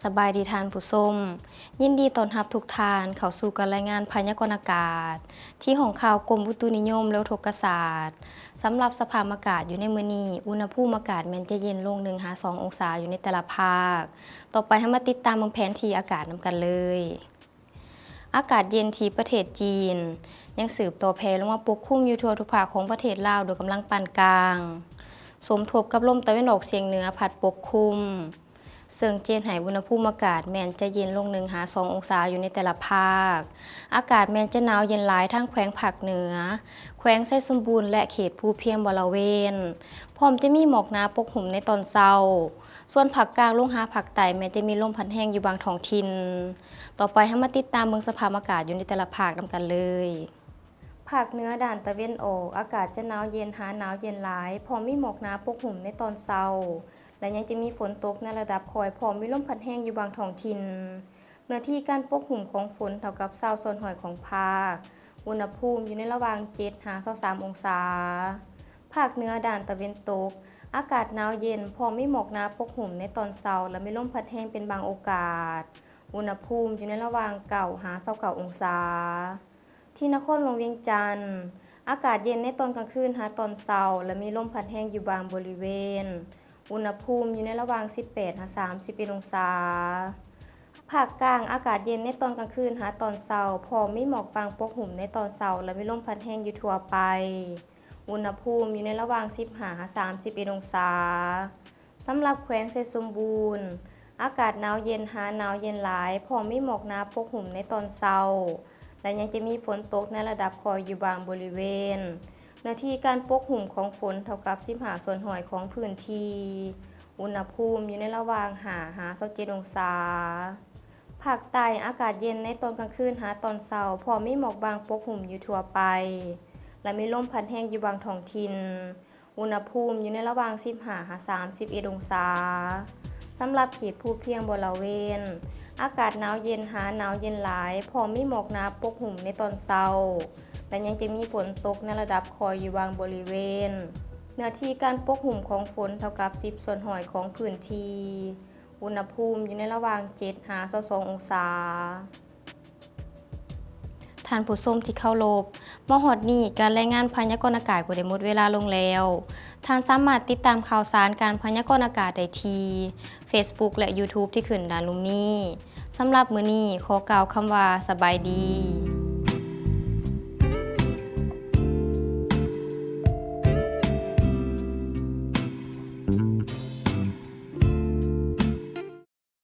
ສະບາຍດີທ່ານຜູ້ຊົມ, ຍິນດີຕ້ອນຮັບທຸກທ່ານເຂົ້າສູ່ການລາຍງານພະຍາກອນອາກາດ ທີ່ຫ້ອງຂ່າວກົມອຸຕຸນິຍົມ ແລະ ອຸທົກກະສາດ. ສຳລັບສະພາບອາກາດຢູ່ໃນມື້ນີ້, ອຸນຫະພູມອາກາດແມ່ນຈະເຢັນລົງໜຶ່ງຫາສອງອົງສາຢູ່ໃນແຕ່ລະພາກ. ຕໍ່ໄປເຮົາມາຕິດຕາມເບິ່ງແຜນທີ່ອາກາດນຳກັນເລີຍ. ອາກາດເຢັນທີ່ປະເທດຈີນ ຍັງສືບຕໍ່ແຜ່ລົງມາປົກຄຸມຢູ່ທົ່ວທຸກພາກຂອງປະເທດລາວໂດຍກຳລັງປານກາງ, ສົມທົບກັບລົມຕາເວັນອອກສຽງເໜືອພັດປົກຄຸມ, ເຊິ່ງຈະເຮັດໃຫ້ອຸນຫະພູມອາກາດແມ່ນຈະເຢັນລົງໜຶ່ງຫາສອງອົງສາຢູ່ໃນແຕ່ລະພາກ. ອາກາດແມ່ນຈະໜາວເຢັນຫຼາຍທາງແຂວງພາກເໜືອ, ແຂວງໄຊສົມບູນ ແລະ ເຂດພູພຽງບໍລະເວນ, ພ້ອມຈະມີໝອກໜາປົກຫຸ້ມໃນຕອນເຊົ້າ. ສ່ວນພາກກາງລົງຫາພາກໃຕ້ແມ່ນຈະມີລົມພັດແຮງຢູ່ບາງທ້ອງຖິ່ນ. ຕໍ່ໄປເຮົາມາຕິດຕາມເບິ່ງສະພາບອາກາດຢູ່ໃນແຕ່ລະພາກນຳກັນເລີຍ. ພາກເໜືອດ້ານຕາເວັນອອກ, ອາກາດຈະໜາວເຢັນຫາໜາວເຢັນຫຼາຍ, ພ້ອມມີໝອກໜາປົກຫຸ້ມໃນຕອນເຊົ້າ ແລະ ຍັງຈະມີຝົນຕົກໃນລະດັບຄ່ອຍ, ພ້ອມມີລົມພັດແຮງຢູ່ບາງທ້ອງຖິ່ນ. ເນື້ອທີ່ການປົກຫຸ້ມຂອງຝົນເທົ່າກັບຊາວສ່ວນຮ້ອຍຂອງພາກ. ອຸນຫະພູມຢູ່ໃນລະຫວ່າງເຈັດຫາຊາວສາມອົງສາ. ພາກເໜືອດ້ານຕາເວັນຕົກ, ອາກາດໜາວເຢັນ, ພ້ອມມີໝອກໜາປົກຫຸ້ມໃນຕອນເຊົ້າ ແລະ ມີລົມພັດແຮງເປັນບາງໂອກາດ. ອຸນຫະພູມຢູ່ໃນລະຫວ່າງເກົ້າຫາຊາວເກົ້າອົງສາ. ທີ່ນະຄອນຫຼວງວຽງຈັນ, ອາກາດເຢັນໃນຕອນກາງຄືນຫາຕອນເຊົ້າ ແລະ ມີລົມພັດແຮງຢູ່ບາງບໍລິເວນ. ອຸນຫະພູມຢູ່ໃນລະຫວ່າງສິບແປດຫາສາມສິບເອັດອົງສາ. ພາກກາງ, ອາກາດເຢັນໃນຕອນກາງຄືນຫາຕອນເຊົ້າ, ພ້ອມມີໝອກບາງປົກຫຸ້ມໃນຕອນເຊົ້າ ແລະ ມີລົມພັດແຮງຢູ່ທົ່ວໄປ. ອຸນຫະພູມຢູ່ໃນລະຫວ່າງສິບຫ້າຫາສາມສິບເອັດອົງສາ. ສຳລັບແຂວງໄຊສົມບູນ, ອາກາດໜາວເຢັນຫາໜາວເຢັນຫຼາຍ, ພ້ອມມີໝອກໜາປົກຫຸ້ມໃນຕອນເຊົ້າ ແລະ ຍັງຈະມີຝົນຕົກໃນລະດັບຄ່ອຍຢູ່ບາງບໍລິເວນ. ເນື້ອທີ່ການປົກຫຸ້ມຂອງຝົນເທົ່າກັບສິບຫ້າສ່ວນຮ້ອຍຂອງພື້ນທີ່. ອຸນຫະພູມຢູ່ໃນລະຫວ່າງຫ້າຫາຊາວເຈັດອົງສາ. ພາກໃຕ້, ອາກາດເຢັນໃນຕອນກາງຄືນຫາຕອນເຊົ້າ, ພ້ອມມີໝອກບາງປົກຫຸ້ມຢູ່ທົ່ວໄປ ແລະ ມີລົມພັດແຮງຢູ່ບາງທ້ອງຖິ່ນ. ອຸນຫະພູມຢູ່ໃນລະຫວ່າງສິບຫ້າຫາສາມສິບເອັດອົງສາ. ສຳລັບເຂດພູພຽງບໍລະເວນ, ອາກາດໜາວເຢັນຫາໜາວເຢັນຫຼາຍ, ພ້ອມມີໝອກໜາປົກຫຸ້ມໃນຕອນເຊົ້າ ແລະ ຍັງຈະມີຝົນຕົກໃນລະດັບຄ່ອຍຢູ່ບາງບໍລິເວນ. ເນື້ອທີ່ການປົກຫຸ້ມຂອງຝົນເທົ່າກັບສິບສ່ວນຮ້ອຍຂອງພື້ນທີ່. ອຸນຫະພູມຢູ່ໃນລະຫວ່າງເຈັດຫາຊາວສອງອົງສາ. ທ່ານຜູ້ຊົມທີ່ເຄົາລົບ, ມາຮອດນີ້ ການລາຍງານພະຍາກອນອາກາດກໍໄດ້ໝົດເວລາລົງແລ້ວ. ທ່ານສາມາດຕິດຕາມຂ່າວສານການພະຍາກອນອາກາດໄດ້ທີ່ Facebook ແລະ YouTube ທີ່ຂຶ້ນດ້ານລຸ່ມນີ້. ສຳລັບມື້ນີ້ ຂໍກ່າວຄຳວ່າ ສະບາຍດີ.